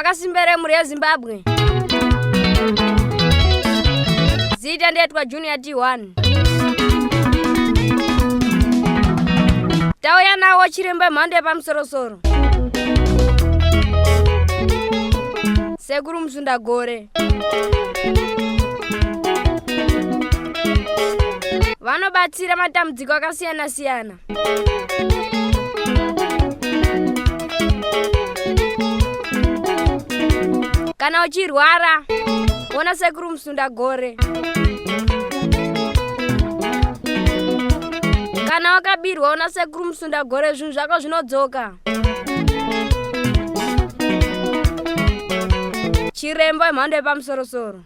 Makasimba here mhuri yeZimbabwe? Zita ndetwa Junior T1. Tauya nawo chiremba mhando yepamusorosoro. Sekuru Musundagore. Vanobatsira matambudziko akasiyana siyana. Kana uchirwara, ona Sekuru Musundagore. Kana wakabirwa, ona Sekuru Musundagore, zvinhu zvako zvinodzoka. Chiremba wemhando yepamusorosoro.